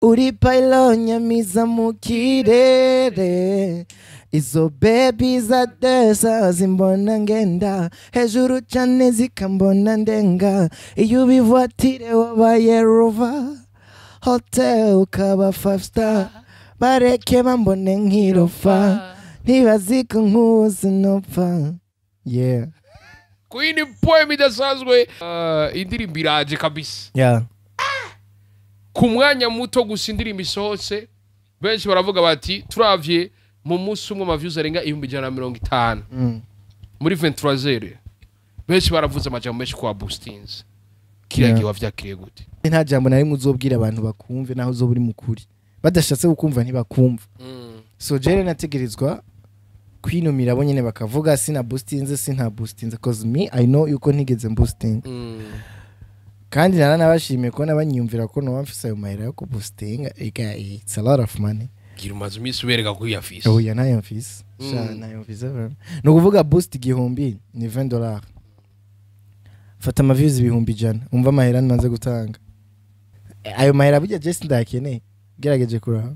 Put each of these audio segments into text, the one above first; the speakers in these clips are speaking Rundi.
Uri pilot nyamiza mu kirere. Izo baby za desa zimbona ngenda hejuru cyane zikambona ndenga. Iyo ubivatire wabaye rover hotel ukaba 5 star. Bareke bambone nkirofa ntibaziko nkuzi nopfa. Yeah. Queen poem idasanzwe. Indirimbo iraje kabisa. Yeah. Ku mwanya muto gusa indirimbo isohotse benshi baravuga bati turavye mu munsi umwe ama views arenga 150,000 muri 23h. Benshi baravuze amajambo menshi kwa boostings. Kiriya gihe wavyakiriye gute? Nta jambo nari muzobwira abantu bakumve naho uzoba uri mukuri. Badashatse gukumva ntibakumva. So jere nategerezwa kwinumira abo nyene bakavuga sina boostinze sina boostinze cause me I know yuko ntigeze boosting. Kandi naranabashimiye ko nabanyumvira ko no mfise ayo mahera yo kuboostinga. It's a lot of money. Gira umaze iminsi ubereka ko uyafise. Oya nayo mfise. Sha nayo mfise. Ni ukuvuga boost 1000 ni $20. Fata ama views 100,000 umva amahera nmaze gutanga. Ayo mahera burya just ndakeneye. Gerageje kuraha.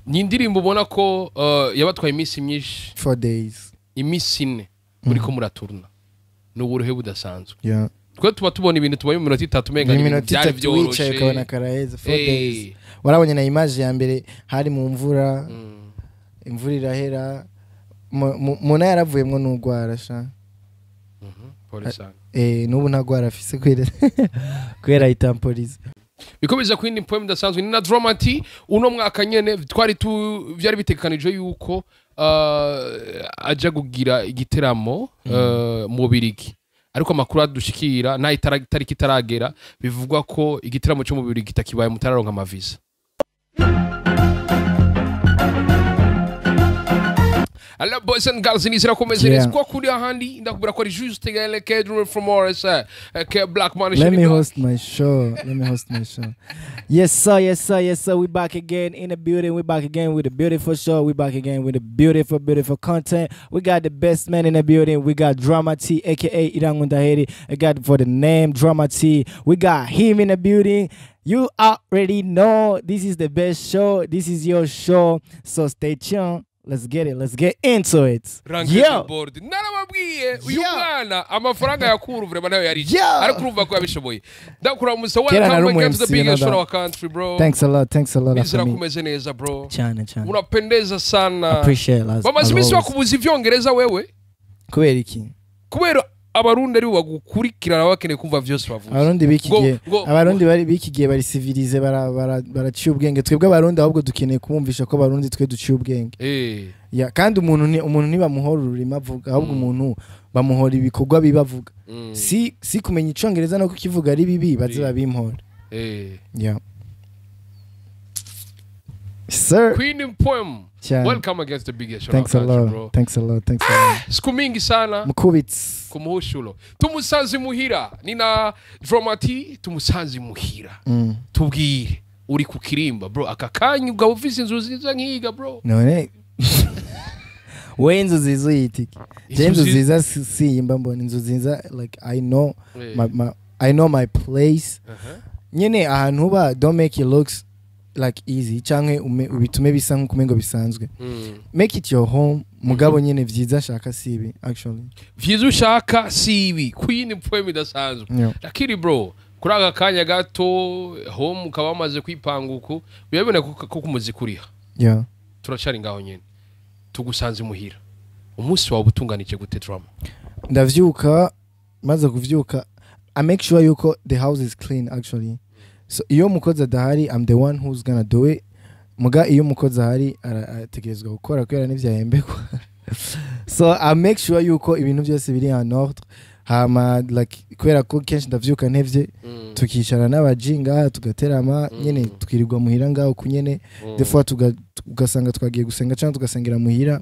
Ni indirimbo ubona ko yabatwaye iminsi myinshi. 4 days. Iminsi ine muriko muraturna. N'uburuhe budasanzwe. Yeah. Twe tuba tubona ibintu tubaye mu minota itatu menga ni ibintu byari byoroshe. Ukabona karaheza 4 days. Warabonye na image ya mbere hari mu mvura. Imvura irahera. Mona yaravuyemwo n'ugwara sha. Pole sana. N'ubu ntagwara afise kwera itampolize. Bikomeza kwindi poem idasanzwe ni na Drama T uno mwaka nyene twari tu byari bitekanije yuko aja kugira igiteramo mu Birigi. Ariko amakuru adushikira na itariki itaragera bivugwa ko igiteramo cyo mu Birigi kitakibaye mutararonka amavisa. Hello boys and girls in Israel komeze neza kwa kuri ahandi ndakubura ko ari juste gale Kedro from Morris ke Black Man. Let me host my show. Let me host my show. Yes sir, yes sir, yes sir. We back again in the building. We back again with a beautiful show. We back again with a beautiful, beautiful content. We got the best man in the building. We got Drama T, aka Irankunda. I got for the name Drama T. We got him in the building. You already know this is the best show. This is your show. So stay tuned. Let's get it. Let's get into it. Yo. Board. Narababwiye uyu mwana amafaranga yakuru vrema nayo yari. Ariko urumva ko yabishoboye. Ndakura musa welcome to the biggest show of our country bro. Thanks a lot. Thanks a lot. Nizera kumeze neza bro. Cyane cyane. Unapendeza sana. Appreciate it. Bamaze iminsi bakubuza ivyongereza wewe. Kubera iki? Kubera abarundi ari bagukurikirana bakeneye kumva vyose bavuze. Abarundi bikigiye. Abarundi bari bikigiye bari civilize baraciye ubwenge. Twebwe abarundi ahubwo dukeneye kumvisha ko abarundi twe duciye ubwenge. Ya kandi umuntu ntibamuhora ururimi avuga ahubwo umuntu bamuhora ibikorwa bibavuga. Si kumenya icongereza no kukivuga ari bibi baze babimpora. Yeah. Sir. Queen poem. Welcome against the biggest show. Thanks a lot, bro. Thanks a lot. Thanks a lot. Siku mingi sana. Mukubitsi. Kumuhushulo. Tumusanze muhira. Nina Drama T tumusanze muhira. Tubwire uri kukirimba bro akakanya ubwo ufise inzu nziza nkiga bro. None we inzu nziza uyitiki. Je inzu nziza siyimba mbona inzu nziza like I know my I know my place. Nyene ahantu uba don't make it looks like easy canke ubitume bisa nkumengo bisanzwe. Make it your home mugabo nyene vyiza shaka sibi actually. Vyiza ushaka sibi queen poem idasanzwe. Lakini bro kuri aka kanya gato home ukaba wamaze kwipanga uku birabona ko kumuziki uriha. Yeah. Turacari ngaho nyene tugusanze muhira. Umunsi wawe utunganije gute Drama? Ndavyuka maze kuvyuka I make sure yuko the house is clean actually. So iyo mukozi adahari I'm the one who's gonna do it. Muga iyo mukozi ahari arategerezwa gukora kubera n'ivyahembekwa. So I make sure yuko ibintu byose biri en ordre. Hama like kubera ko kenshi ndavyuka ntevye tukicara n'abajinga tugaterama nyene twirirwa muhira ngaho kunyene des fois tugasanga twagiye gusenga cyangwa tugasengera muhira.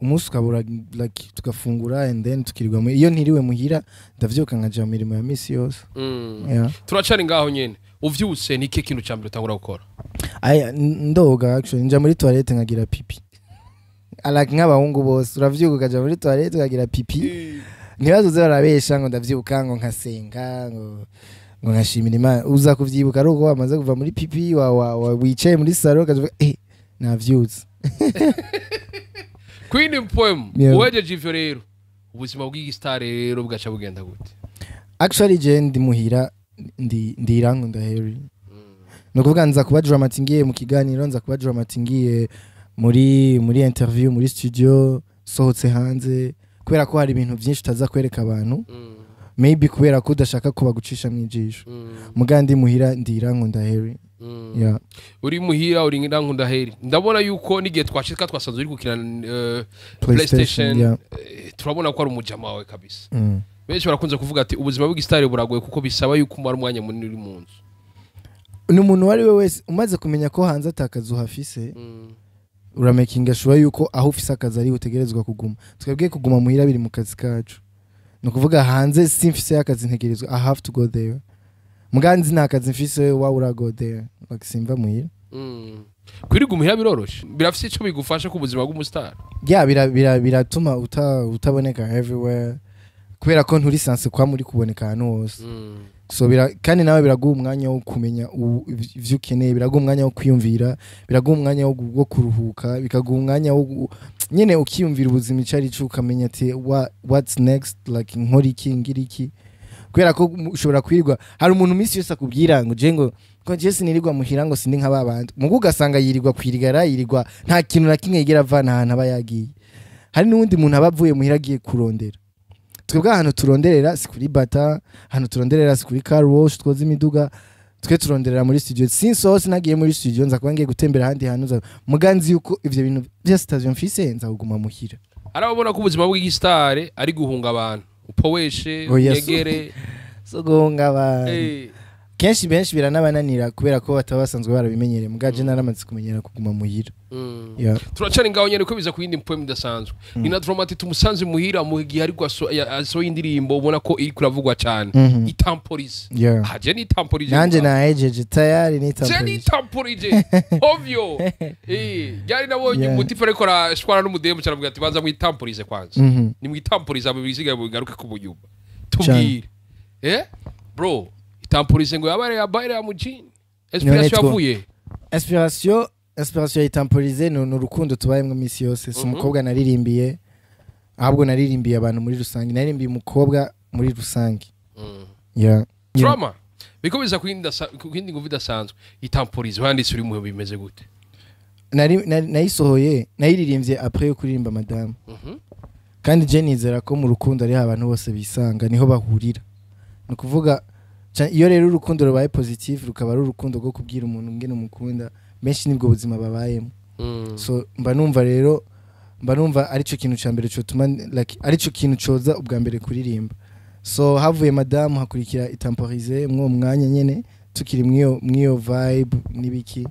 Umunsi ukabura like tugafungura and then tukirirwa mu iyo ntiriwe muhira ndavyuka nkaja mu mirimo ya misi yose. Yeah. Turacari ngaho nyene uvyutse niki kintu ca mbere utangura gukora? Aya ndoga actually nja muri toilette nkagira pipi. Like nk'abahungu bose uravyuka ukaja muri toilette ukagira pipi. Ntibazoze barabesha ngo ndavyuka ngo nkasenga ngo Ngo nkashimira Imana. Uza kuvyibuka ari uko wamaze kuva muri pipi, wa wicaye muri salon, ukavuga: "Eh, navyutse." Queen Poem. Yeah. Uwejeje ivyo rero, ubuzima bw'igistar rero bugaca bugenda gute? Actually, je ndi muhira, ndi Irankunda Harry. Ni ukuvuga nza kuba Drama T ngiye mu kiganiro, nza kuba Drama T ngiye muri interview, muri studio, sohotse hanze, kubera ko hari ibintu byinshi utaza kwereka abantu, maybe kubera ko udashaka ko bagucisha mu ijisho. Muga ndi muhira, ndi Irankunda Harry. Yeah. Uri muhira, uri Irankunda Heri. Ndabona yuko n'igihe twashika twasanzwe uri gukina PlayStation. Yeah. Turabona ko ari umujama wawe kabisa. Benshi barakunze kuvuga ati ubuzima bw'igistar buragoye, kuko bisaba yuko umara umwanya munini uri mu nzu. Ni umuntu uwo ari we wese umaze kumenya ko hanze atakazi uhafise, uramakinga sure yuko aho ufise akazi ari utegerezwa kuguma. Twebwe kuguma muhira biri mu kazi kacu. Ni ukuvuga hanze simfise akazi, ntegerezwa, I have to go there. Muganzi nta kazi mfise, why would I go there? Like, simva muhira. Kwirirwa umuhira biroroshe? Birafise ico bigufasha ku buzima bw'umustar? Ya, biratuma utaboneka everywhere, kubera ko nturi censé kwa muri kuboneka ahantu hose. So kandi nawe biraguha umwanya wo kumenya ivyo ukeneye, biraguha umwanya wo kwiyumvira, biraguha umwanya wo kuruhuka, bikaguha umwanya wo nyene ukiyumvira ubuzima ico ari cyo, ukamenya ati what's next, like nkora iki, ngira iki, kubera ko ushobora kwirirwa. Hari umuntu iminsi yose akubwira ngo je ngo je sinirirwa muhira, ngo sindi nka babandi, mugo ugasanga yirirwa kwirigara, yirirwa nta kintu na kimwe yigera avana ahantu aba yagiye. Hari n'uwundi muntu aba avuye muhira agiye kurondera. Twebwe ahantu turonderera si kuri bata, ahantu turonderera si kuri car wash twoza imiduga, twe turonderera muri studio. Since hose nagiye muri studio, nza kuba ngiye gutembera ahandi hantu, nza muganzi yuko ivyo bintu vya station mfise, nza kuguma muhira. Arababona ko ubuzima bw'igistar ari guhunga abantu, upoweshe. Oya, unyegere. So guhunga abantu, kenshi benshi biranabananira kubera ko bataba basanzwe barabimenyereye. Mugaje naramaze kumenyera kuguma muhira. Yeah. Turacari ngaho nyene, ko biza ku yindi poem idasanzwe. Ni na Drama T tumusanze muhira mu gihe ariko asohoye indirimbo ubona ko iri kuravugwa cyane, Itampolize. Ah, je nitampolize. Nanje nahejeje tayari. Je nitampolize. Nitampolize ovyo. Ryari nabonye umutipe ariko arashwana n'umudemu, cyaravuga ati: "Banza mwitampolize kwanza." Ni mwitampolize, abo bisigaye bigaruke ku bunyuma. Tubwire, bro, itampolize ngo yabaye yabaye ya mujini, inspiration yavuye? Inspiration ya Itampolize ni urukundo tubayemo iminsi yose. Si umukobwa naririmbiye, ahubwo naririmbiye abantu muri rusange, naririmbiye umukobwa muri rusange. Yeah. Drama biko biza ku yindi nguvu idasanzwe. Itampolize wanditse uri mu bimeze gute? Nayisohoye, nayiririmbye après yo kuririmba Madamu. Kandi je nizera ko mu rukundo ariho abantu bose bisanga, niho bahurira. Ni ukuvuga iyo rero urukundo rubaye positive, rukaba ari urukundo rwo kubwira umuntu ngene umukunda, benshi nibwo buzima babayemo. So mba numva rero, mba numva arico kintu ca mbere cotuma, like, arico kintu coza ubwa mbere kuririmba. So havuye Madamu, hakurikira Itamporize. Mw'uwo mwanya nyene tukiri mw'iyo vibe n'ibiki,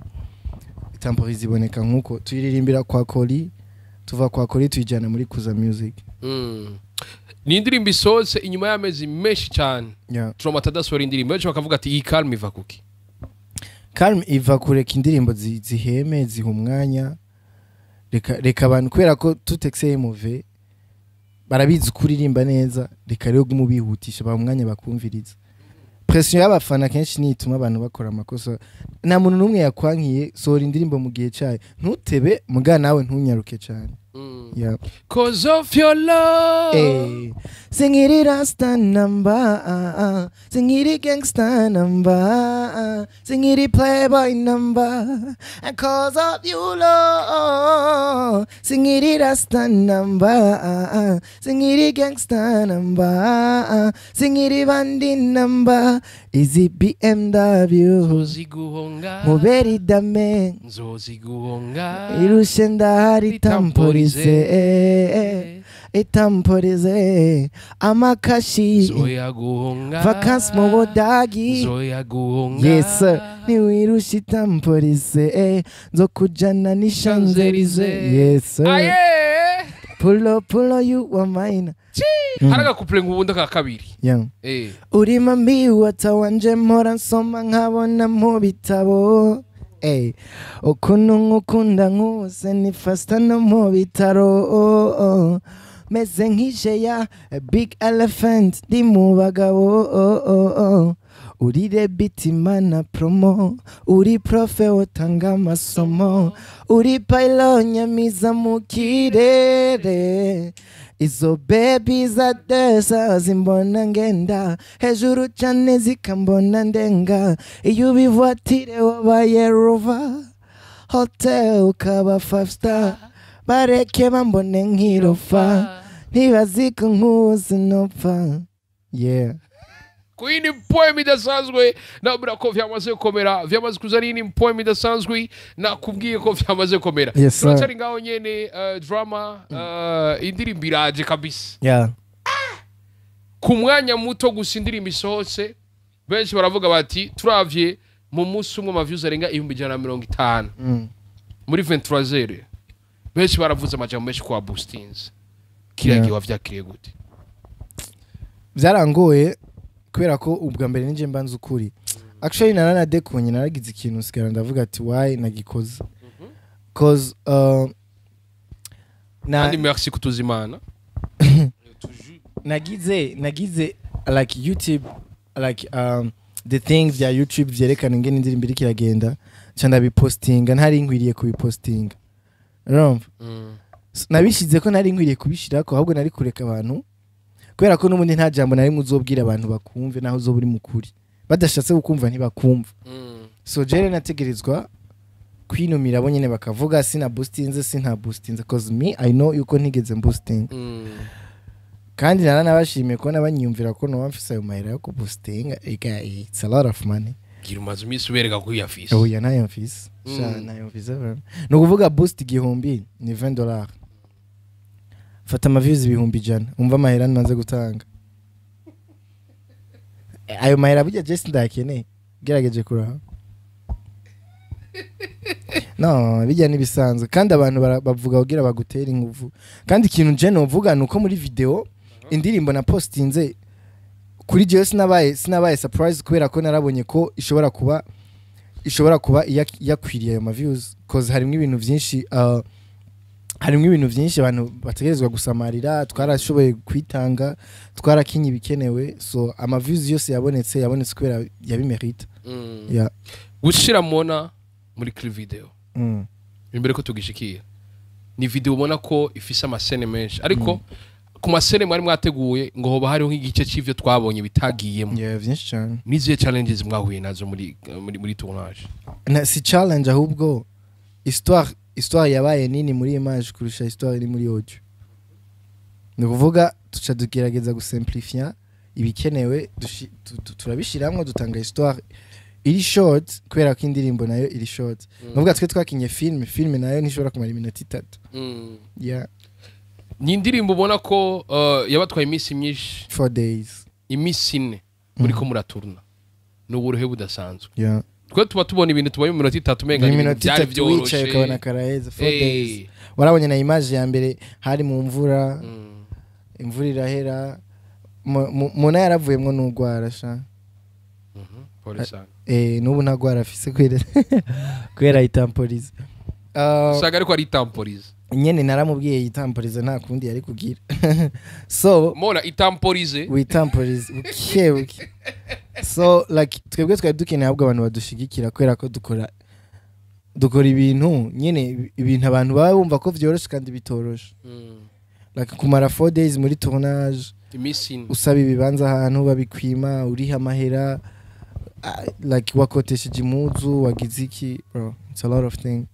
Itamporize iboneka nkuko tuyiririmbira kwa Koli. Tuva kwa Koli tuyijyana muri Kuza Music. Ni indirimbo isohotse inyuma y'amezi menshi cyane. Drama T adasohora indirimbo, benshi bakavuga ati iyi calme iva kuki? Calm iva kureka indirimbo ziheme, ziha umwanya, reka abantu, kubera ko tout excès est mauvais. Barabizi ko uririmba neza, reka rero gume ubihutisha, baha umwanya bakumviriza. Pression y'abafana kenshi niyo ituma abantu bakora amakosa. Nta muntu n'umwe yakwankiye. Sohora indirimbo mu gihe cyayo, ntutebe, muga nawe ntunyaruke cyane. Yeah. Cause of your love. Hey. Singiri rasta number, singiri gangsta number, singiri playboy number, and cause of you love. Singiri rasta number, singiri gangsta number, singiri bandi number, izi BMW. Nzoziguhonga. Muberi dame. Nzoziguhonga. Irushe ndahari, tamporize, itamporize amakashi. Nzoyaguhonga. Vacances mu Budagi. Nzoyaguhonga. Yes sir, niwirusha itamporize, nzokujana ni Champs-Élysées. Yes sir. Aye. Pulo pulo, you are mine. Hari agakupure nk'ubundi ka kabiri. Yeah. Uri mami wata wanje, mpora nsoma nkabona mu bitabo. Ey, ukuntu nkukunda nkuse ni fasta no mu bitaro. Oh, oh. Meze nk'ijeya, a big elephant ndi mu bagabo. Oh, oh, oh. Urire bitimana promo, uri profe utanga amasomo, uri pilot nyamiza mu kirere. Izo baby za desa zimbona ngenda hejuru cyane, zikambona ndenga. Iyo ubivuatire wabaye rover, hotel ukaba five star. Bareke bambone nk'irofa, ntibaziko nkuzi nopfa. Yeah. Ku yindi poem idasanzwe, nabura ko vyamaze gukomera, vyamaze kuzana iyindi poem idasanzwe. Nakubwiye ko vyamaze gukomera. Yes, sir. Turacyari ngaho nyene. Drama, indirimbo iraje kabisa. Ku mwanya muto gusa indirimbo isohotse, benshi baravuga bati turavye mu munsi umwe ama views arenga 150,000 muri 23h, benshi baravuze amajambo menshi kwa boostings kiriya gihe. Wavyakiriye gute? Byarangoye kubera ko ubwa mbere ninjye mbanza ukuri. Actually naranadekonye, naragize ikintu sigara ndavuga ati why nagikoze, cause na Kandi merci kutuzimana. Nagize like YouTube, like the things bya YouTube vyerekana ingene indirimbo iriko iragenda, nca ndabipostinga ntari nkwiriye kubipostinga, urumva? Nabishize ko ntari nkwiriye kubishirako, ahubwo nari kureka abantu, kubera ko n'ubundi nta jambo na rimwe uzobwira abantu bakumve naho uzoba uri mukuri. Badashatse kukumva ntibakumva. So jere nategerezwa kwinumira, bo nyene bakavuga sina boostinze, sina boostinze, cause me I know yuko ntigeze boosting. Kandi naranabashimiye kubona banyiyumvira ko noba mfise ayo mahera yo kuboostinga. Ega, it's a lot of money. Gira umaze iminsi ubereka ko uyafise. Oya, ntayo mfise sha. Ntayo mfise vraiment. Ni ukuvuga boost 1000 ni $20, fata ama views 100,000, umva amahera nmaze gutanga. Ayo mahera burya je sindayakeneye, gerageje kuraba no bijya n'ibisanzwe. Kandi abantu bavuga kugira bagutere inguvu. Kandi ikintu je novuga ni uko muri video indirimbo na postinze kuri jewe sinabaye surprise, kubera ko narabonye ko ishobora kuba yakwiriye ayo ma views, cause harimo ibintu byinshi abantu bategerezwa gusamarira. Twarashoboye kwitanga, twarakinye ibikenewe, so ama views yose yabonetse yabonetse kubera yabimerita. Yeah. Gushira Mona muri clip video, imbere ko tugishikiye, ni video ubona ko ifise ama scènes menshi, ariko ku ma scènes mwari mwateguye ngo hoba hariho nk'igice c'ivyo twabonye bitagiyemo. Yeah, byinshi cyane. Nizihe challenges mwahuye nazo muri tournage? Na si challenge, ahubwo histoire yabaye nini muri image kurusha histoire iri muri audio. Ni ukuvuga tuca tugerageza gusimplifia ibikenewe, turabishiramwo, dutanga histoire iri short kubera ko indirimbo nayo iri short. Ni ukuvuga twe twakinye film nayo ntishobora kumara iminota 3. Yeah. Ni indirimbo ubona ko yabatwaye iminsi myinshi. 4 days. Iminsi 4 muriko muraturuna, ni uburuhe budasanzwe. Twe tuba tubona ibintu tubonye mu minota 3, umenga ni ibintu iminota byari 3 wicaye vyoroshe. ukabona karaheza, 4 days. Warabonye na image ya mbere hari mu mvura. Imvura irahera. Mona yaravuyemwo n'ugwara sha. Pole sana. N'ubu ntagwara afise kubera itamporiza. Usanga ariko ari itamporiza. Nyene naramubwiye yitamporiza, nta kundi yari kugira, so Mona itamporize. Witamporize buke buke. So like twebwe twari dukeneye ahubwo abantu badushigikira, kubera ko dukora ibintu nyene, ibintu abantu baba bumva ko vyoroshe kandi bitoroshe. Like kumara 4 days muri tournage, Iminsi 4. usaba ibibanza ahantu babikwima, uriha amahera, like wakotesheje impuzu, wagize iki, bro, it's a lot of things.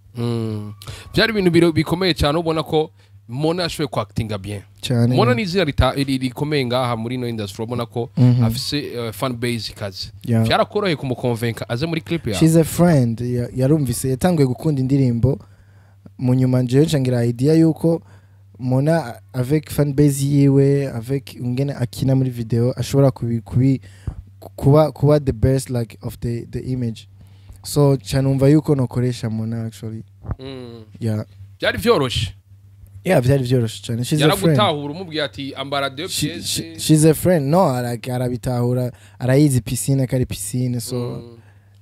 Byari ibintu bikomeye cyane. Ubona ko Mona yashoboye kwactinga bien. Cyane. Mona ni izina rikomeye ngaha muri ino industry, urabona ko afise fan base ikaze. Byarakoroheye kumukonvenka aze muri clip yawe? She's a friend. Yarumvise, yatanguye gukunda indirimbo mu nyuma. Njewe ncangira idea yuko Mona avec fan base yiwe, avec ingene akina muri video, ashobora kuba the best like of the image, so canumva yuko nokoresha Mona actually. Yeah. Byari vyoroshe? Yeah, vyari vyoroshe cyane. She's a friend. Yaragutahura umubwiye ati ambara deux pièces? She's a friend. No, arabitahura, arayizi piscine ko ari piscine, so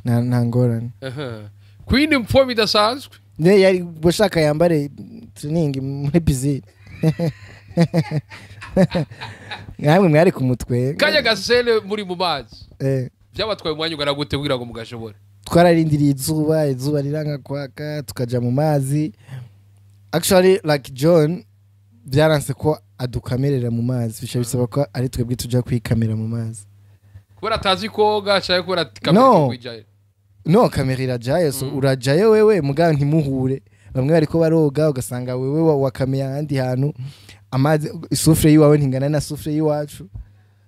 nta ngorane. Aha. Ku yindi mpfomu idasanzwe. Ne yari gushaka yambare training muri piscine, namwe mwari ku mutwe. Kanya gasele muri mu mazi. Byabatwaye umwanya ungana gute kugira ngo mugashobore? Twararindiriye izuba, izuba riranga kwaka, tukaja mu mazi. Actually, like, John byaranse ko adukamerera mu mazi, bica bisaba ko ari twebwe tuja kwikamera mu mazi. Kubera atazi koga cyangwa kubera kamera? No. Kwijayo? No, kamera irajayo, so urajayo wewe, mugabo ntimuhure. Bamwe bariko baroga, ugasanga wewe wakameye ahandi hantu amazi, isouffle yiwawe ntingana na souffle y'iwacu,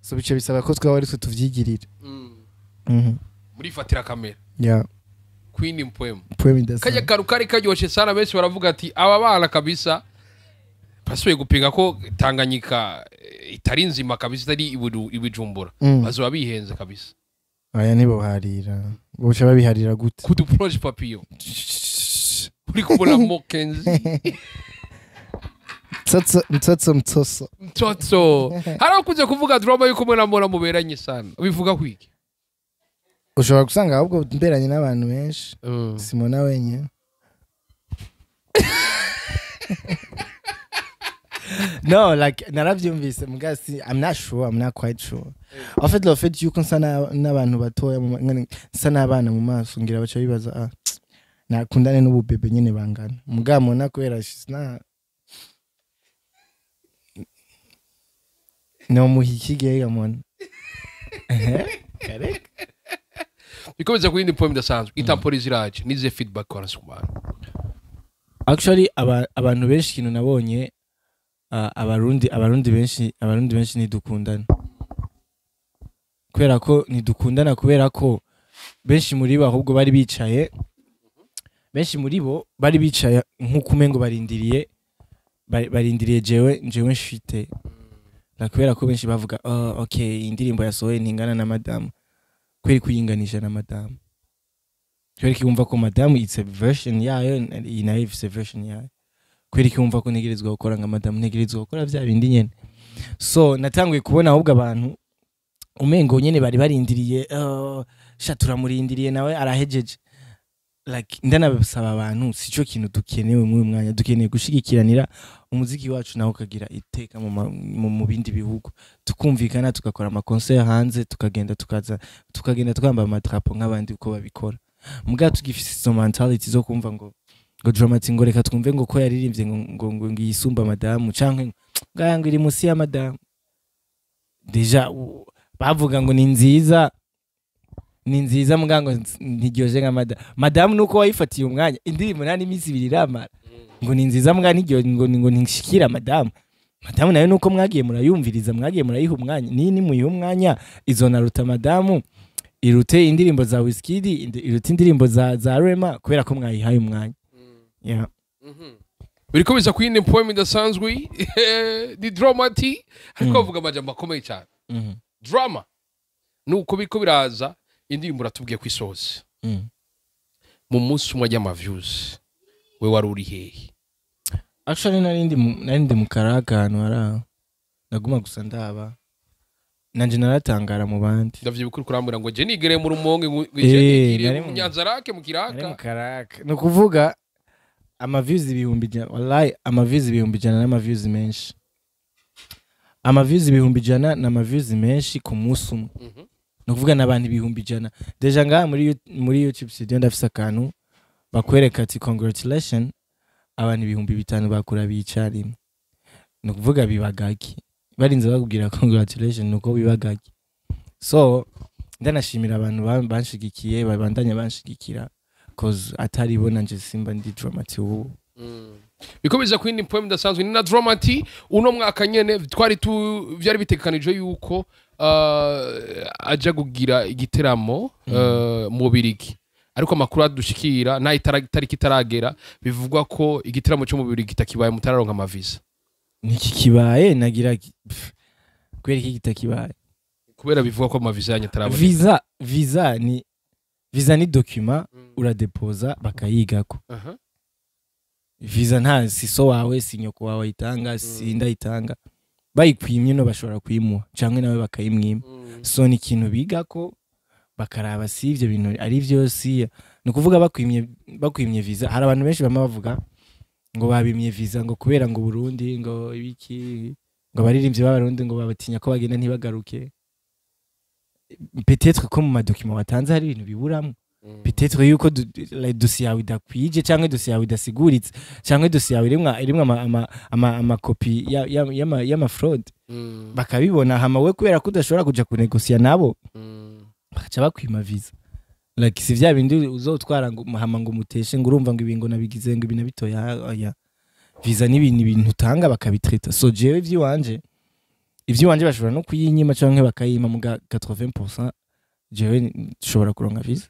so bica bisaba ko twaba ari twe tuvyigirira. Murifatira kamera. Yeah. Queen Poem. Poem idasanzwe. Kajya kantu kari karyoshe sana. Benshi baravuga ati aba bana kabisa basubiye gupinga ko Tanganyika itari nzima kabisa, itari ibijumbura. Bazoba bihenze kabisa. Aya ntiboharira, boca babiharira gute? Kudu plonge papillon uri kubona Mokenzi. Mtoto mtoto mtoso. Mtoto hari abakunze kuvuga drama yuko mwe na muberanye sana, bivuga kwiki? Ushobora gusanga ahubwo mberanye n'abantu benshi, simona wenyine. No, like, naravyumvise muga si, I'm not sure, I'm not quite sure. En fait, le fait yuko nsa n'abantu batoya nsa n'abana mu maso, ngira baca bibaza ah nakundane n'ububebe nyene bangana. Muga mona kubera she's not no muhikige mona. Correct. Bikomeza ku yindi poem idasanzwe, itampori ziraje, nize feedback waranse ku bantu? Actually, abantu benshi, ikintu nabonye, abarundi benshi ntidukundana. Kubera ko ntidukundana, kubera ko benshi muri bo ahubwo bari bicaye, benshi muri bo bari bicaye nk'uko umengo barindiriye, barindiriye jewe nshite na kubera ko benshi bavuga: "Oh, okay, indirimbo yasohoye ntingana na madamu." Kweri kuyinganisha na madamu, kubera ko wumva ko madamu it's a version yayo, iyi nayo ifise version yayo. Kubera ko wumva ko ntegerezwa gukora nka madamu, ntegerezwa gukora bya bindi nyene. So natanguye kubona ahubwo abantu umengo nyene bari barindiriye, oh, sha turamurindiriye nawe arahejeje. Like, ndanabasaba abantu, sico kintu dukenewe muri uyu mwanya. Dukeneye gushigikiranira umuziki wacu nawo ukagira iteka mu bindi bihugu, tukumvikana, tugakora amaconcert hanze, tukagenda, tukaza, tukagenda twambaye amadrapo nk'abandi uko babikora. Muga tugifise izo mentality zo kumva ngo Dramati, ngo reka twumve ngo ko yaririmbye ngo yisumba madamu, canke ngaya ngo iri musi ya madamu. Déjà bavuga ngo ni nziza, ni nziza, muga ngo ntiryoje nka madamu. Madamu nuko wayifatiye umwanya, indirimbo nta n'iminsi 2 iramara, ngo ni nziza, muga ntiryo ngo ntishikira madamu. Madamu nayo nuko mwagiye murayumviriza, mwagiye murayiha umwanya. Ni nimuyiha umwanya izonaruta madamu, irute indirimbo za Wizkid, irute indirimbo za Rema, kubera ko mwayihaye umwanya, yeah. Biriko biza ku yindi poem idasanzwe, ni Dramati ariko bavuga amajambo akomeye cyane. Drama nuko biriko biraza, indirimbo uratubwiye ko isohotse mu munsi umwe ajya views, we wari uri hehe? Actually, nari ndi mu karaka, ahantu hari aho naguma gusa ndaba, nanje naratangara mu bandi. Ndavyibuka uriko urambwira ngo je nigereye mu Rumonge, ngo je nigiriye nari mu Nyanzarake mu nari mu Kiraka. Karaka. Ni ukuvuga amaviews 100,000, wallahi, amaviews 100,000 n'amaviews menshi. Amaviews 100,000 ni amaviews menshi ku munsi umwe. Ni ukuvuga n'abantu 100,000. Déjà ngaha muri YouTube Studio ndafise akantu bakwereka ati congratulation, abantu 5000 bakurabiye icyarimwe. Ni ukuvuga biba gake barinze bakubwira congratulation, nuko biba gake. So ndanashimira abantu banshigikiye, babandanya banshigikira, cause atari bo nanje simba ndi Dramati ubu. Bikomeza ku yindi poem idasanzwe, ni na Dramati. Uno mwaka nyene twari tu byari bitegekanijwe yuko aja kugira igiteramo mu Birigi, ariko amakuru adushikira nta itariki itaragera, bivugwa ko igiteramo cyo mu Birigi kitakibaye, mutararonka amavisa. Niki kibaye? Nagira pff, kubera iki kitakibaye? Kubera bivugwa ko amavisa yanyu ataraboneka. Visa ni document uradepoza bakayigako. Visa nta si so wawe, si nyoko wawe ayitanga, si ndayitanga. Bayikwimye no bashobora kuyimuha canke nawe bakayimwima. So ni ikintu bigako bakaraba si ivyo bintu ari vyo. Si ni ukuvuga bakwimye visa, hari abantu benshi bama bavuga ngo babimye visa ngo kubera ngo Burundi ngo ibiki, ngo abaririmbyi b'Abarundi ngo babatinya ko bagenda ntibagaruke. Peut-être ko mu ma documents watanze hari ibintu biburamwo, peut-être yuko like, dossier yawe idakwije, canke dossier yawe idasiguritse, canke dossier yawe irimwo ama copies y'ama fraude, bakabibona, hama we kubera ko udashobora kuja kunegosiya nabo, bakaca bakwima visa. Like, si vya bindi uzotwara ngo hama ngo muteshe, ngo urumva ngo ibi ngo nabigize, ngo ibi nabitoya. Oya, visa ni ibintu utanga bakabitreta. So jewe ivy'iwanje bashobora no kuyinyima canke bakayima, muga 80% jewe nshobora kuronka visa.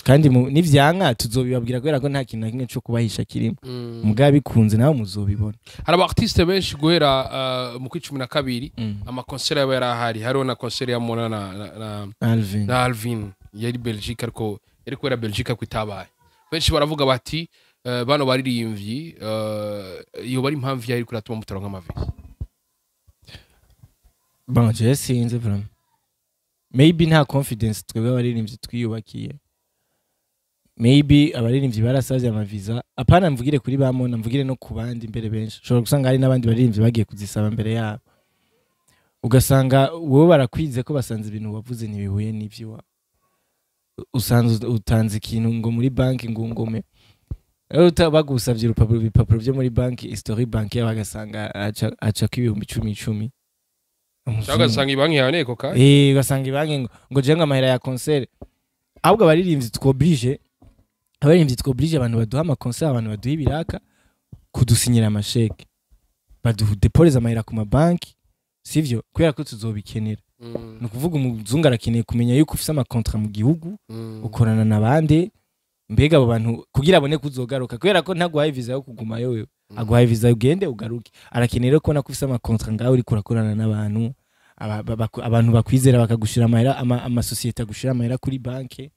Kandi nivyanka tuzobibabwira, kubera ko nta kintu na kimwe co kubahisha kirimo. Muga bikunze nawe muzobibona. Hari aba artiste benshi guhera mu kwi 12 ama concert yaba yari ahari, hariho na concert ya Mona na Alvin. Na Alvin yari Belgique, ariko yari kubera Belgique ko itabaye. Benshi baravuga bati bano baririmbyi, iyo bari impamvu yari kuratuma mutaronka ama visa. Bon, jewe sinzi vraiment. Maybe nta confidence twebwe abaririmbyi twiyubakiye. Maybe abaririmbyi barasavye ama visa. Apana mvugire kuri bamona, mvugire no ku bandi mbere benshi. Ushobora gusanga hari n'abandi baririmbyi bagiye kuzisaba mbere yabo. Ugasanga wowe barakwize ko basanze ibintu wavuze ntibihuye n'ivyo usanze utanze ikintu ngo muri banki, ngo ngome. Rero bagusavye urupapuro, ibipapuro vyo muri banki, historique banki, bagasanga aca ko 10,000 icumi. Cyangwa ugasanga ibanki yawe neko ka Eh, ugasanga ibanki ngo je ngo amahera ya concert. Ahubwo abaririmbyi twoblige abantu baduha ama concert, abantu baduha ibiraka, kudusinyira amasheke, badudeporeza amahera ku mabanki, sivyo? Kubera ko tuzobikenera. Ni ukuvuga umuzungu arakeneye kumenya yuko ufise ama contrats mu gihugu, ukorana n'abandi. Mbega abo bantu, kugira abone kuzogaruka, kubera ko ntaguhaye visa yo kugumayo wewe, aguhaye visa ugende ugaruke. Arakeneye rero kubona ko ufise ama contrats ngaho, uriko urakorana n'abantu, abantu bakwizera bakagushira amahera, amasosiyete agushira amahera kuri banke,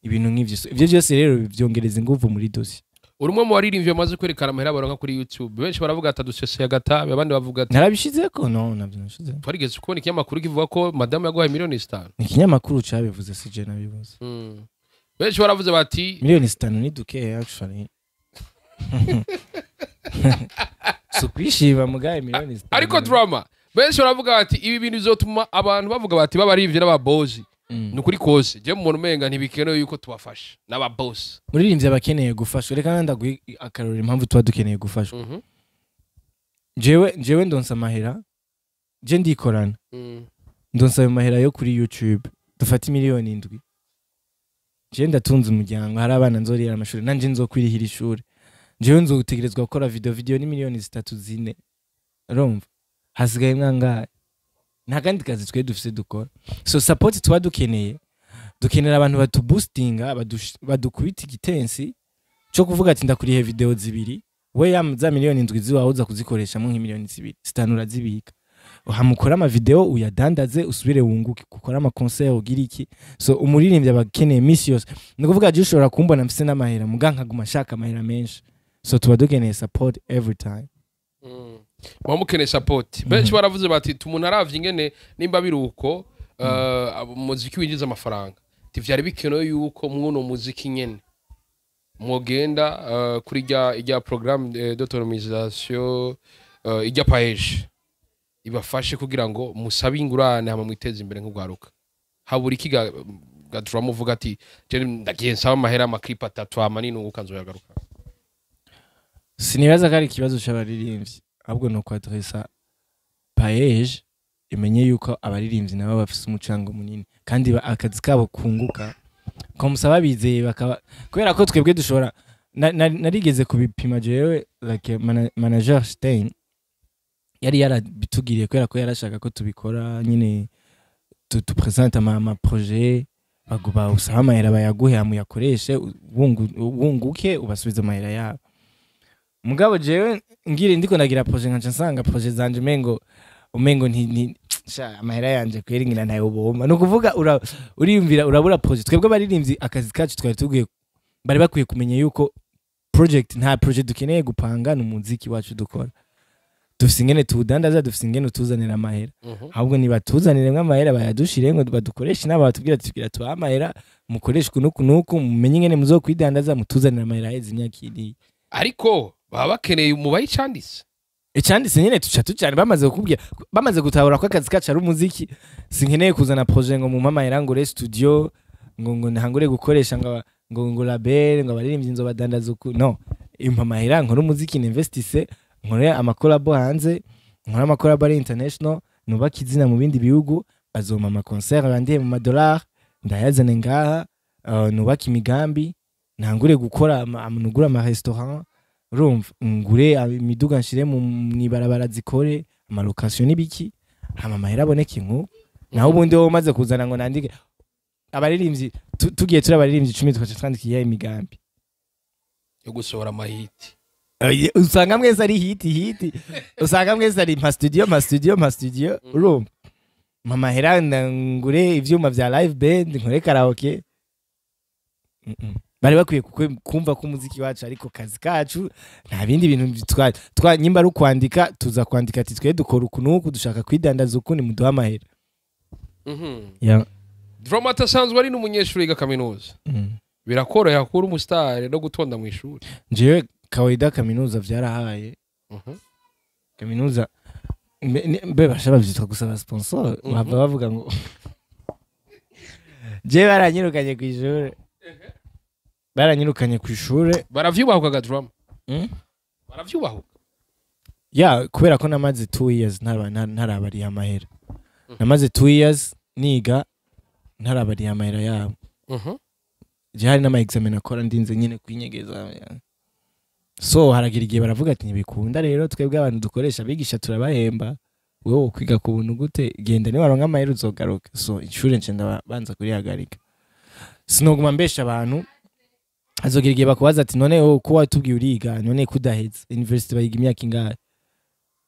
ibintu nk'ivyo. So, ivyo byose rero byongereza inguvu muri dossier. Uri umwe mu baririmbyi bamaze kwerekana amahera baronka kuri YouTube. Benshi baravuga ati aduseseye agatabi, abandi bavuga ati Narabishizeko? No, navyo nashize. Twarigeze kubona ikinyamakuru kivuga ko madamu yaguhaye miliyoni 5. Ni ikinyamakuru cabivuze, si je nabivuze. Benshi baravuze bati Miliyoni 5 ni duke actually, si ukwishima mugaye miliyoni 5. Ariko Drama, benshi baravuga bati ibi bintu bizotuma abantu bavuga bati b'abaririmbyi n'ababosi, ni ukuri kose je umuntu umenga ntibikenewe yuko tubafasha n'ababosi. Muririmbyi aba akeneye gufashwa. Reka ndaguhe akarorero impamvu tuba dukeneye gufashwa. Jewe ndonsa amahera, je ndikorana, ndonsa ayo mahera yo kuri YouTube, dufate miliyoni 7. Je ndatunze umuryango, hari abana nzorihira amashuri, nanje nzokwirihira ishuri. Jewe nzotegerezwa gukora video, video ni miliyoni 3, 4. Urumva hasigaye mwangahe? Nta kandi kazi twe dufise dukora. So support tuba dukeneye, dukenera abantu batuboostinga, badukubita igitensi cyo kuvuga ati ndakurihe video zibiri, we ya za miliyoni 7 ziwawe uza kuzikoreshamo nk'imiliyoni 2, 5 urazibika, hamukora ama video uyadandaze, usubire wunguke, gukora ama concert, ugira iki. So umuririmbyi aba akeneye misi yose. Ni ukuvuga je ushobora kumbona mfise n'amahera, muga nkaguma nshaka amahera menshi. So tuba dukeneye support every time. Muba mukeneye support. Benshi baravuze bati umuntu aravye ingene nimba biri uko, umuziki winjiza amafaranga, ntivyari bikenewe yuko mwuno muziki nyene mwogenda kuri ijya programme d'autonomisation, ijya PAEEJ ibafashe kugira ngo musabe ingurane hama mwiteze imbere nk'ugwaruka. Habura iki ga Drama uvuga ati je ndagiye nsaba amahera, ama clip atatu, hama ninunguka nzoyagaruka? Sinibaza ko ari ikibazo c'abaririmbyi, ahubwo ni ukwadresa PAEEJ imenye yuko abaririmbyi nabo bafise umucango munini kandi akazi kabo kunguka komusa bizeye bakaba, kubera ko twebwe dushobora narigeze kubipima jewe, like manager Stein yari yarabitugiriye, kubera ko yarashaka ko tubikora nyine, tupresente ama projet, baguba usaba amahera, bayaguhe, hama uyakoreshe, wunguke, ubasubize amahera yabo. Mugabo jewe ngire ndiko ndagira projet, nkaca nsanga projet zanje umengo nti sha amahera yanje kweri ngira ntayo boma. Ni ukuvuga uriyumvira urabura projet. Twebwe abaririmbyi akazi kacu twari tubwiye, bari bakwiye kumenya yuko project, nta projet dukeneye gupanga, ni umuziki wacu dukora, dufise ingene tuwudandaza, dufise ingene utuzanira amahera. Ahubwo nibatuzanire amahera, bayadushire, ngo badukoreshe inama, batubwira ati tugira tubahe amahera, mukoreshe uku n'uku n'uku, mumenye ingene muzokwidandaza, mutuzanire amahera aheze imyaka iri. Ariko baba bakeneye umubaye icanditse. Icanditse nyene tuca tujana. Bamaze kukubwira, bamaze gutahura ko akazi kacu ari umuziki, sinkeneye kuzana projet ngo mu mahera, ngure studio, ngo ntangure gukoresha ngo label, ngo abaririmbyi nzobadandaza uku. No impa amahera nkore umuziki, ninvestisse, nkore amakolabo hanze, nkore amakolabo ari international, nubake izina mu bindi bihugu, bazompa amaconcert bandihe mu madolari, ndayazane ngaha, nubake imigambi, ntangure gukora nugure amarestaurant, urumva, ngure imiduga, nshire mu mwibarabara, zikore amalocation n'ibiki, hama amahera aboneke nku. Naho ubundi wowe umaze kuzana ngo nandike abaririmbyi, tugiye turi abaririmbyi 10, tugaca twandika imigambi yo gusohora amahiti. Usanga mwese ari hit hit, usanga mwese ari mpa studio, mpa studio, mpa studio, urumva, mpa amahera ngure ivyuma vya live band, nkore karaoke. Bari bakwiye kumva ko umuziki wacu ariko kazi kacu, nta bindi bintu twa nyimba ari ukwandika, tuza kwandika ati twe dukora uku n'uku, dushaka kwidandaza uku, nimuduhe amahera. Yeah. Drama asanzwe ari n'umunyeshuri yiga kaminuza. Birakorohera kuba umusitari no gutonda mu ishuri? Jewe kawaida kaminuza vyarahaye. Kaminuza mbe basha bavyitwa gusaba sponsor. Bava bavuga ngo jewe baranyirukanye kw'ishure, baranyirukanye kw'ishure. Baravyubahukaga, Drama? Mm? Baravyubahuka? Ya, kubera ko namaze 2 years ntarabariha amahera. Namaze 2 years niga ntarabariha amahera yabo. Je hari n'ama examen akora ndinze nyine kwinyegeza ya. So haragira igihe baravuga ati ntibikunda rero, twebwe abantu dukoresha abigisha turabahemba, wewe wokwiga ku buntu gute? Genda, niwaronka amahera uzogaruka. So ishure nce ndabanza kurihagarika, sinoguma mbesha abantu. Hazogira igihe bakubaza ati none wowe ko watubwiye uriga, none kudaheza university, bayiga imyaka ingahe?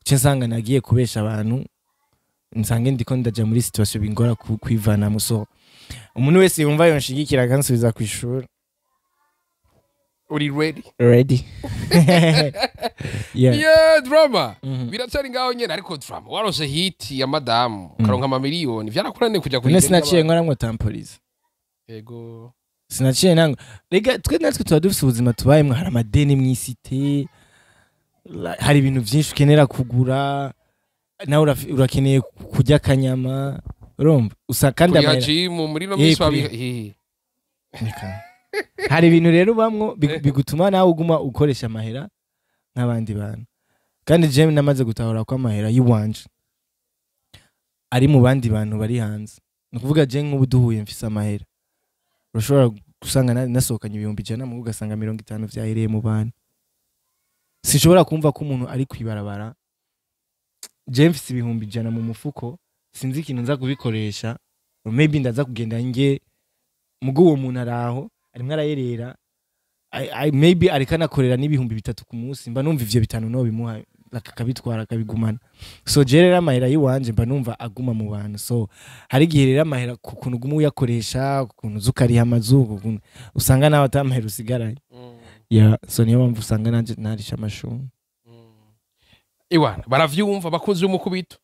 Nce nsanga nagiye kubesha abantu, nsange ndiko ndaja muri situation bingora kwivanamo. So umuntu wese yumva yonshigikira akansubiza ku ishuri, Uri ready? Ready, yeah. Yeah, Drama. Mhm. Biracyari ngaho nyene, ariko Drama, warose hit ya madamu, ukaronka amamiliyoni, vyarakunaniye kuja None kuri sinaciye nkoramwo temporise? Yego. Sinaciye nango rega, twe natwe tuba dufise ubuzima tubayemwo, hari amadeni mw'isite, hari ibintu vyinshi ukenera kugura, nawe urakeneye kurya akanyama, urumva, usa kandi Kuriha amahera gym muri no Eh, minsi Reka. Hari ibintu rero ubamwo bigutuma nawe uguma ukoresha amahera nk'abandi bantu. Kandi jewe namaze gutahura ko amahera y'iwanje ari mu bandi bantu bari hanze. Ni ukuvuga je nk'ubu duhuye mfise amahera, urashobora gusanga nasohokanye 100,000, mugo ugasanga 50 vyahereye mu bantu. Sinshobora kumva ko umuntu ari kwibarabara, je mfise 100,000 mu mufuko, sinzi ikintu nza kubikoresha, maybe ndaza kugenda nge, mugo uwo muntu araho arimwo arayerera, maybe ariko anakorera n'3,000 ku munsi, mba numva ivyo bitanu no bimuha akabitwara akabigumana. So je rero amahera y'iwanje mba numva aguma mu bantu. So hari igihe rero amahera ku kuntu uguma uyakoresha, ku kuntu uza ukariha amazu, ku kuntu usanga nawe ata mahera usigaranye. Yeah, so niyo mpamvu usanga nanje narisha amashuri. Iwana baravyumva abakunzi b'umukubito,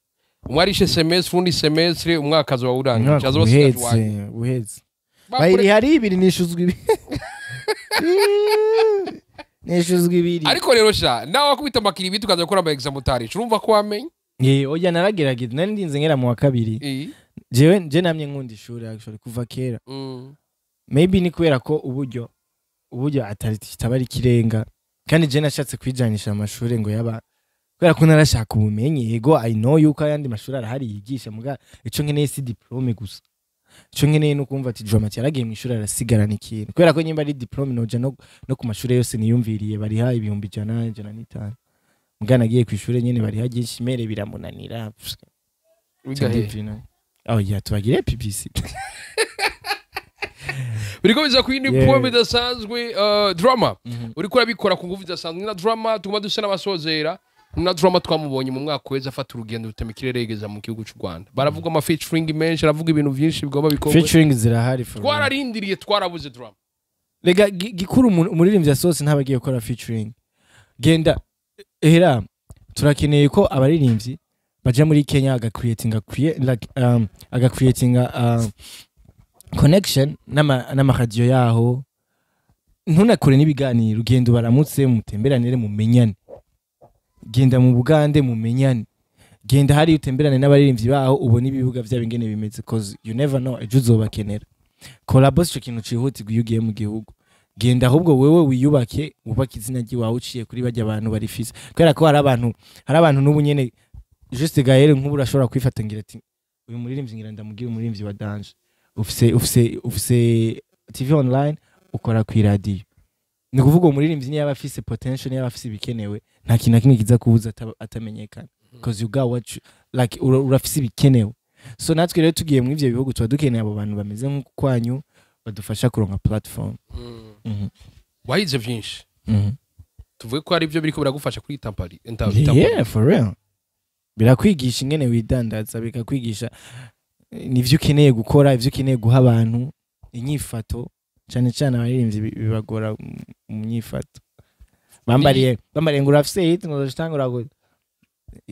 umwe arishe semestre, undi semestre, umwaka azoba urangije, Umwaka azoba asigaje uwanyu. uhetse uhetse, bayiri hari ibiri, nishuzwa ibiri, nishuzwa ibiri. Ariko rero sha nawe wakubita amakiri ibiti ukaza gukora ama exam utarishe, urumva ko wamenye? Eh, oya, naragerageza, nari ndinze ngera mu wa kabiri. Jewe je namye nkunda ishuri actually kuva kera. Maybe ni kubera ko uburyo atari kitaba ari ikirenga, kandi je nashatse kwijanisha amashuri ngo yaba kubera ko narashaka ubumenyi. Yego, I know yuko ayandi mashuri arahari yigisha, muga ico nkeneye si diplôme gusa, ico nkeneye no kumva ati Drama yaragiye mu ishuri arasigarana ikintu, kubera ko nyimba ari diplôme noja no ku mashuri yose niyumviriye bariha 100,000, 105, muga nagiye ku ishuri nyene bariha ryinshi, mere biramunanira. Wiga he? Oh yeah, tubagire publicity. Biriko biza ku yindi poem idasanzwe. Drama, uriko urabikora ku nguvu idasanzwe na Drama. Tuguma dusa n'abasozera na Drama. Twamubonye mu mwaka weza afata urugendo rutema ikirere yegeza mu gihugu cy'u Rwanda. Baravuga ama featuring menshi, aravuga ibintu byinshi bigomba bikorwa. Featuring zirahari for real. Twararindiriye, twarabuze Drama. Rega gikuru umuririmbyi yasohotse ntaba agiye gukora featuring. Genda ehera, turakeneye ko abaririmbyi baja muri Kenya agacreatinga like, agacreatinga connection n'amaradiyo yaho, ntunakore n'ibiganiro, ugenda ubaramutse, mutemberanire, mumenyane. Genda mu Bugande mumenyane, genda hari utemberane n'abaririmbyi baho, ubone ibibuga vyabo ingene bimeze, cause you never know, ejo uzobakenera. Collabo sico kintu cihutirwa iyo ugiye mu gihugu. Genda ahubwo wewe wiyubake, wubake izina ry'iwawe uciye kuri bajya abantu barifise, kubera ko hari abantu n'ubu nyene, juste Gaël, nk'ubu urashobora kwifata ngira ati uyu muririmbyi ngira ndamubwira, umuririmbyi wa danger, ufise TV online, ukora ku radio, ni kuvuga uwo muririmbyi niyo aba afise potential, niyo aba afise ibikenewe, nta kintu na kimwe kiza kubuza atamenyekana, because you got what you, like urafise ibikenewe. So natwe rero tugiye muri ivyo bihugu, tuba dukeneye abo bantu bameze nk'uko kwanyu badufasha kuronka platform. Wahize vyinshi. Tuvuge ko ari byo biriko biragufasha kuri tampari? Yeah, for real, birakwigisha ingene widandaza, bikakwigisha nivyo ukeneye gukora, ivyo ukeneye guha abantu, inyifato. Cyane cyane abaririmbyi bibagora mu nyifato. Bambariye ngo urafise hit, ngo uzotangura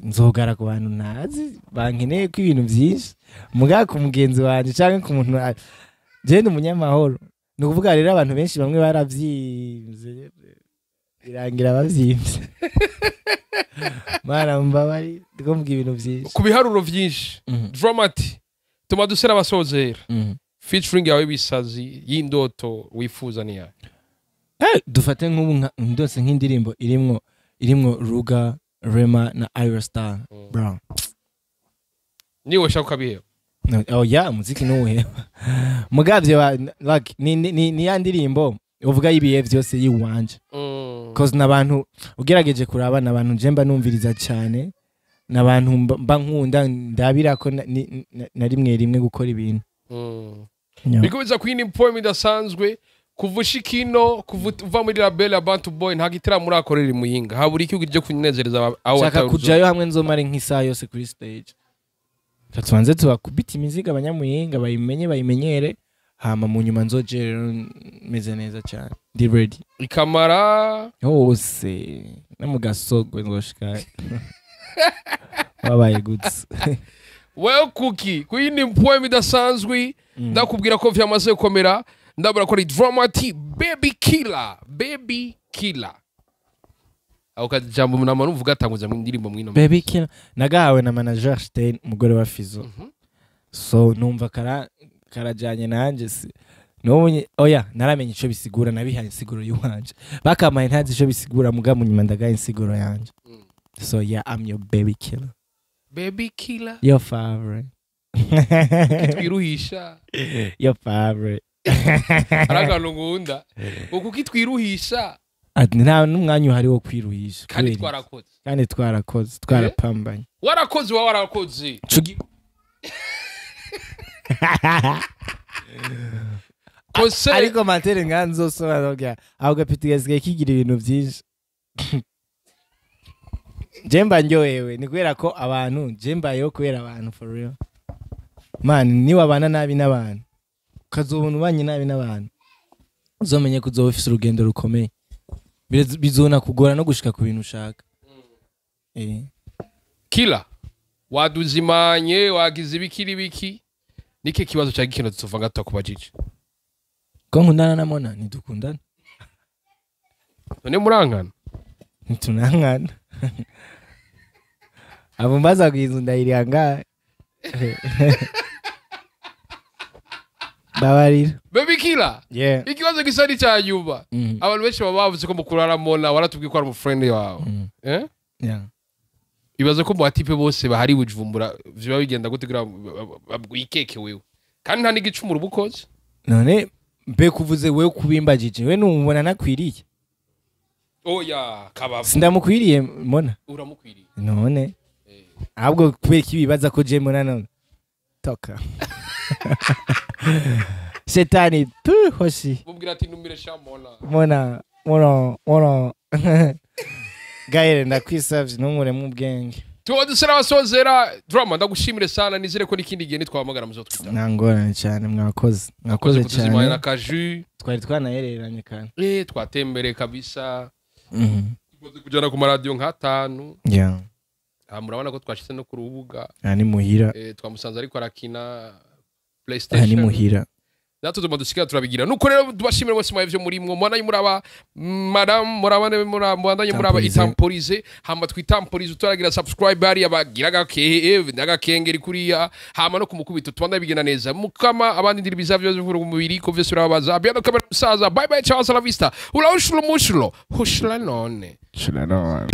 nzogara ku bantu ntazi bankeneye ko ibintu byinshi, muga ku mugenzi wanje canke ku muntu jewe ndi umunyamahoro. Ni ukuvuga rero abantu benshi bamwe baravyimvye, birangira bavyimvye. Mana mbabari, ndiko mvuga ibintu vyinshi. Ku biharuro vyinshi, Drama-T, tuma dusera abasozera. Featuring yawe bisazi y'indoto wifuza ni yawe? Dufate nk'ubu ndose nk'indirimbo irimwo Ruga, Rema na Ira Star Brown. Niwe ushaka ukabiheba? No, oh yeah, muziki nuwuheba mugavye wa like ni ya ndirimbo uvuga y'ibihe vyose yiwanje, cause n'abantu ugerageje kuraba, n'abantu je mba numviriza cyane, n'abantu mba nkunda, ndabira ko na rimwe rimwe gukora ibintu. Yeah. Biriko biza ku yindi poem idasanzwe. Kuva ushika ino, kuva uva muri label ya Bantu Boy, nta gitaramo urakorera i Muyinga. Habura iki uje kunezereza aho Shaka watawe? Kujayo hamwe nzomara nk'isaha yose kuri stage. Tubanze tubakubita imizigo, abanyamuyinga bayimenye, bayimenyere, hama mu nyuma nzoje rero meze neza cyane, ndi ready. Ikamara. Hose no mu gasogwe nzoshika wabaye gutse. Well, kuki ku yindi poem idasanzwe, ndakubwira ko vyamaze gukomera. Ndabura ko ari Drama-T, Baby Killer, Baby Killer. Ako kajambo nama numvuga atanguza mu ndirimbo mwino. Baby Killer nagahawe na manager Stein, umugore wa Fizo. So numva karajanye nanje, si n'ubu oya, naramenye ico bisigura, nabihaye insiguro y'uwanje. Bakamaye ntazi ico bisigura, muga mu nyuma ndagaye insiguro yanje. So yeah, I'm your baby killer. Baby Killer. Your favorite. Twiruhisha. Your favorite. Ari akantu nkunda ngo kuki twiruhisha. Ati nta n'umwanya uhari wo kwiruhisha. Kandi Kubera iki? Twarakoze. Kandi twarakoze, twarapambanye. Warakoze, wa warakoze. Cugi Kose. Ariko matere nga nzosobanura aho gapiti gasigaye kigira ibintu byinshi. Je mba ndyohewe ni kubera ko abantu, je mbayeho kubera abantu, for real man. Niwabana nabi n'abantu, ukazobona ubanye nabi n'abantu, uzomenye ko uzoba ufise urugendo rukomeye. Bizona kugora no gushika ku bintu ushaka. Killer, waduzimanye, wagize ibiki n'ibiki, nike kibazo cya gikino tuva gato kubajije? Ko nkundana na Mona? Ntidukundana. None murankana? Ntitunankana. Abo mbaza ngo inzu ndayiriha ngahe? Mbabarira. Baby Killer. Yeah. Ikibazo gisa n'icya nyuma. Abantu benshi baba bavuze ko mukurara Mona, waratubwiye ko ari umufriend wawe. Eh? Yeah. Ibaze ko mu batipe bose bahari Bujumbura, biba bigenda gute kugira wikeke wewe, kandi nta n'igicumuro uba ukoze? None mbe kuvuze wewe kubimbagije, we numubona nakwiriye? Oya, kabavu. Sindamukwiriye Mona. Uramukwiriye. None ahubwo kubera iki bibaza ko je Mona? None toka shetani tu hoshi. Mubwira ati numire sha Mona. Mona, Mona, Mona Gaire, ndakwisavye ntunkuremo ubwenge. Tuba dusera abasozera. Drama, ndagushimire sana, nizere ko n'ikindi gihe nitwahamagara muzotwita. Nta ngorane cyane, mwakoze, mwakoze kutuzimana cyane. Na kaju. Twari twanahereranye kandi. Twatembereye kabisa. Tumaze kujana ku maradiyo nk'atanu. Ah, murabona ko twashize no ku rubuga. Aha ni muhira. Twamusanze ariko arakina Aha ni PlayStation. muhira. Natwe tugomba dusigara turabigira. Nuko rero tubashimire bose mwebwe murimwo, mubandanye muraba madam, murabane, mubandanye muraba. Tamporize. Itamporize, hama twitamporize, utaragira subscribe hariya bagira agakehe n'agakengeri kuriya, hama no kumukubito tubandanye bigenda neza. Mukama abandi ndiri bizavyo byo mu mubiri ko vyose birababaza. Biano kamera musaza, bye bye, ciao, hasta la vista, ula ushulo mushulo hushla none. Shula none.